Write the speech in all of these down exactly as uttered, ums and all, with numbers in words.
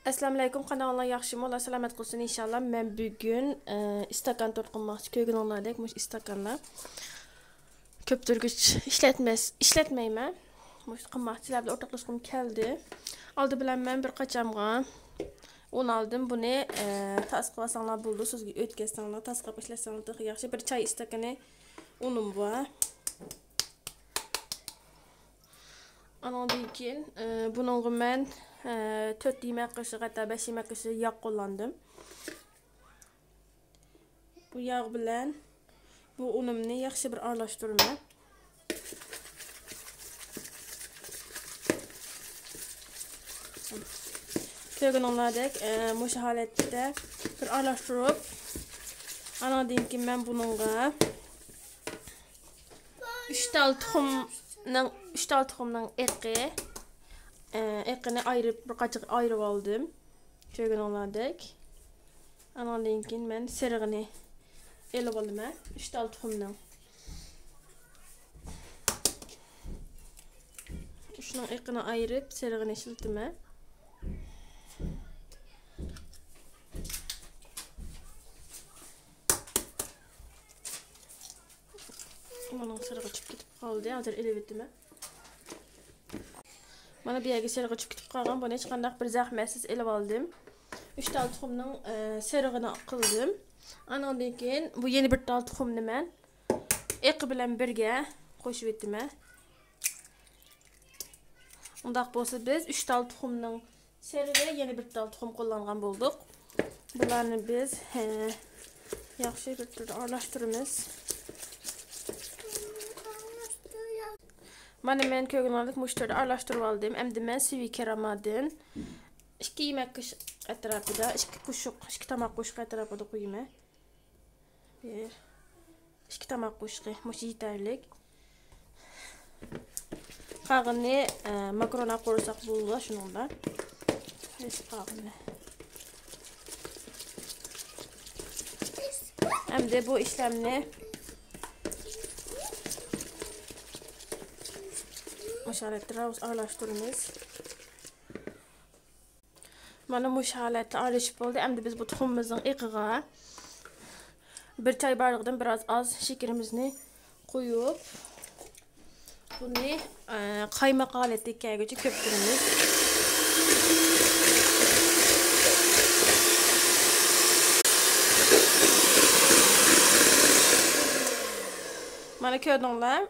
ئەسسالامۇئەلەيكۇم، قانداقلار، ياخشىمۇ؟ ئاللا سالامەت قىلسۇن ئىنشاللا. مەن بۈگۈن، ئە، ئىستاكان تورت قىلماقچى. كۆرگىنىڭلاردەك مۇشۇ ئىستاكانلار. كۆپتۈرگۈچ ئىشلەتمەس، ئىشلەتمەيمەن. مۇشۇ قىلماقچى، سىلەر بىلەن ئورتاقلاشقۇم كەلدى. ئالدى بىلەن مەن بىر قاچامغا ئۇن ئالدىم. بۇنى، ئە، تاس قىلىۋالساڭلار بولىدۇ. سىزگە ئۆتكەزسەڭلار، تاس قىلىپ ئىشلەتسەڭلار تېخى ياخشى. بىر چاي ئىستاكىنى ئۇنۇم بار. ئانىڭدىن كېيىن، ئە، بۇنىڭغا مەن، ئە، تۆت يېمەك قېشىغا ھەتتا بەش يېمەك قېشىغا ياغ قوللاندىم. بۇ ياغ بىلەن بۇ ئۇنۇمنى ياخشى بىر ئارىلاشتۇرىمەن. كۆرگىنىڭلاردەك، ئە، مۇشۇ ھالەتتە بىر ئارىلاشتۇرۇپ، ئانىڭدىن كېيىن مەن بۇنىڭغا ئۈچ تال تۇخۇمنىڭ، ئۈچ تال تۇخۇمنىڭ ئېقى، ئە، ئېقىنى ئايرىپ، بىر قاچىغا ئايرىپ ئالدىم. كۆرگىنىڭلاردەك. ئانىڭدىن كېيىن مەن سېرىغىنى ئېلىپ ئالىمەن. ئۈچ تال تۇخۇمنىڭ. ئۇچىنىڭ ئېقىنى ئايرىپ، سېرىغىنى ئىشلىتىمەن. ئۇنىڭ سېرىغا چۈشۈپ كېتىپ قالدى. ھازىر ئېلىۋېتىمەن. مانا بۇ يەرگە سېرىغا چۈشۈپ كېتىپ قالغان. بۇنى ھېچقانداق بىر زەخمەتسىز ئېلىپ ئالدىم. ئۈچ تال تۇخۇمنىڭ، ئە، سېرىغىنى قىلدىم. ئانىڭدىن كېيىن بۇ يەنە بىر تال تۇخۇمنى مەن ئېقى بىلەن بىرگە قوشۇۋېتىمەن. ئۇنداق بولسا بىز ئۈچ تال تۇخۇمنىڭ سېرىغا يەنە بىر تال تۇخۇم قوللانغان بولدۇق. بۇلارنى بىز، ھە، ياخشى بىر تۈردە ئارىلاشتۇرىمىز. مانا مەن كۆرگىنىڭلارنى مۇشۇ تۈردە ئارىلاشتۇرۇپ ئالدىم. ئەمدى مەن سۈيى كىرامادىن ئىككى يېمەك قېشىق ئەتراپىدا، ئىككى قوشۇق، ئىككى تاماق قوشۇق ئەتراپىدا قويىمەن. بىر، ئىككى تاماق قوشۇقى، مۇشۇ يېتەرلىك. قالغىنىنى، ئە، ماكرونغا قورۇساق بولىدۇ، شۇنىڭدا. قالغىنى. ئەمدى بۇ ئىشلەمنى مۇشۇ ھالەتتە ئارىلاشتۇرىمىز. مانا مۇشۇ ھالەتتە ئارىلىشىپ بولدى. ئەمدى بىز بۇ تۇخۇمىمىزنىڭ ئېقىغا بىر چاي بارلىقىدىن بىراز ئاز شېكىرىمىزنى قويۇپ، بۇنى، ئە، قايماق ھالەتكە كەلگۈچە كۆپتۈرىمىز. مانا كۆردۈڭلار.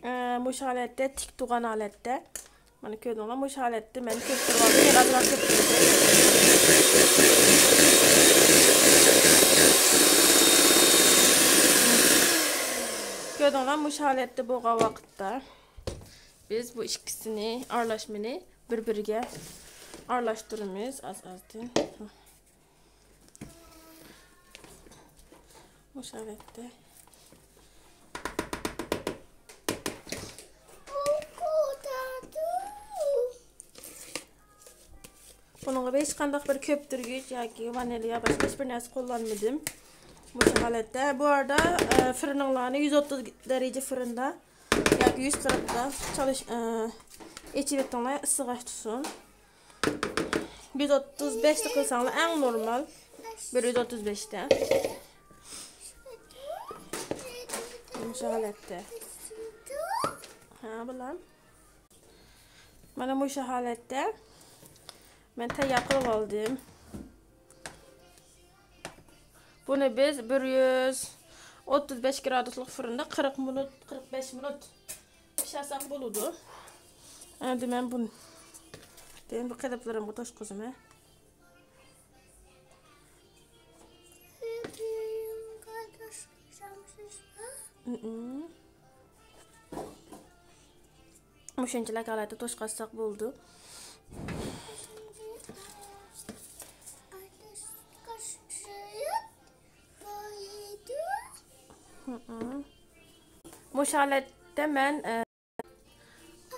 ئە، مۇشۇ ھالەتتە، تىك تۇرغان ھالەتتە. مانا كۆردۈڭلار، مۇشۇ ھالەتتە مەن كۆپتۈرۈۋالدىم. يەنە ئازراق كۆپتۈرىمىز. كۆردۈڭلار، مۇشۇ ھالەتتە بولغان ۋاقىتتا بىز بۇ ئىككىسىنى، ئارىلاشمىنى بىر-بىرىگە ئارىلاشتۇرىمىز ئاز-ئازدىن. مۇشۇ ھالەتتە. بۇنىڭغا ھېچقانداق بىر كۆپتۈرگۈچ ياكى ۋانىليا، باشقا ھېچبىر نەرسە قوللانمىدىم. مۇشۇ ھالەتتە. بۇ ئارىدا، ئە، فىرنىڭلارنى يۈز ئوتتۇز دەرىجە فىرندا ياكى يۈز قىرىقتا چالىش، ئە، ئېچىۋېتىڭلار، ئىسسىغاچ تۇتسۇن. يۈز ئوتتۇز بەشتە قىلساڭلار ئەڭ نورمال. بىر يۈز ئوتتۇز بەشتە. مۇشۇ ھالەتتە. ھە، بالام. مانا مۇشۇ ھالەتتە مەن تەييار قىلىپ ئالدىم. بۇنى بىز بىر يۈز ئوتتۇز بەش گرادۇسلۇق فۇرۇندا قىرىق مىنۇت، قىرىق بەش مىنۇت پىشۇرساق بولىدۇ. ئەمدى مەن بۇنى بۇ قېلىپلىرىمغا توشقۇزىمەن. مۇشۇنچىلىك ھالەتتە توشقازساق بولىدۇ. مۇشۇ ھالەتتە مەن، ئە،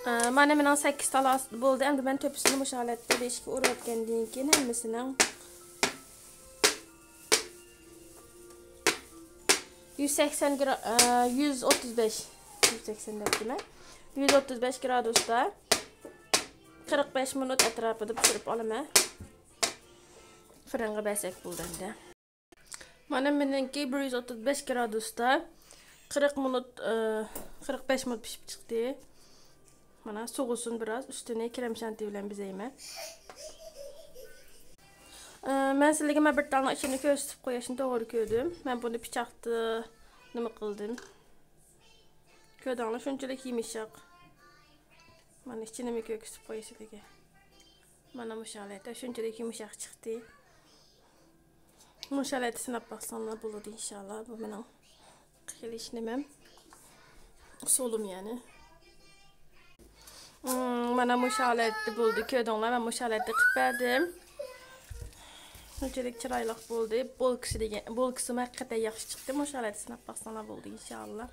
ئە، مانا مېنىڭ سەككىز تال بولدى. ئەمدى مەن تۆپىسىنى مۇشۇ ھالەتتە بېشىغا ئۇرۇۋەتكەندىن كېيىن ھەممىسىنىڭ يۈز سەكسەن گرا-، ئە، يۈز ئوتتۇز بەش، يۈز سەكسەن دەپتىمەن. يۈز ئوتتۇز بەش گرادۇستا قىرىق بەش مىنۇت ئەتراپىدا پىشۇرۇپ ئالىمەن. بىرىڭگە بەرسەك بولدى ئەمدى. مانا مېنىڭكى بىر يۈز ئوتتۇز بەش گرادۇستا قىرىق مىنۇت، ئى، قىرىق بەش مىنۇت پىشىپ چىقتى. مانا سوغۇسۇن بىراز، ئۈستىنى كرېم شانتى بىلەن بېزەيمەن. ئى، مەن سىلەرگە مەن بىر تالنىڭ ئىچىنى كۆرسىتىپ قويۇشنى توغرا كۆردۈم. مەن بۇنى پىچاقتا نېمە قىلدىم. كۆردۈڭلار، شۇنچىلىك يۇمشاق. مانا ئىچىنىمۇ كۆرسىتىپ قوياي سىلەرگە. مانا مۇشۇ ھالەتتە شۇنچىلىك يۇمشاق چىقتى. مۇشۇ ھالەتتە سىناپ باقساڭلار بولىدۇ ئىنشاللا. بۇ مېنىڭ قىلىش نېمەم، ئۇسۇلۇم يەنى. مم، مانا مۇشۇ ھالەتتە بولدى. كۆردۈڭلار، مەن مۇشۇ ھالەتتە قىلىپ بەردىم. شۇنچىلىك چىرايلىق بولدى. بولكىسى دېگەن، بولكىسىمۇ ھەقىقەتەن ياخشى چىقتى. مۇشۇ ھالەتتە سىناپ باقساڭلار بولىدۇ ئىنشاللا.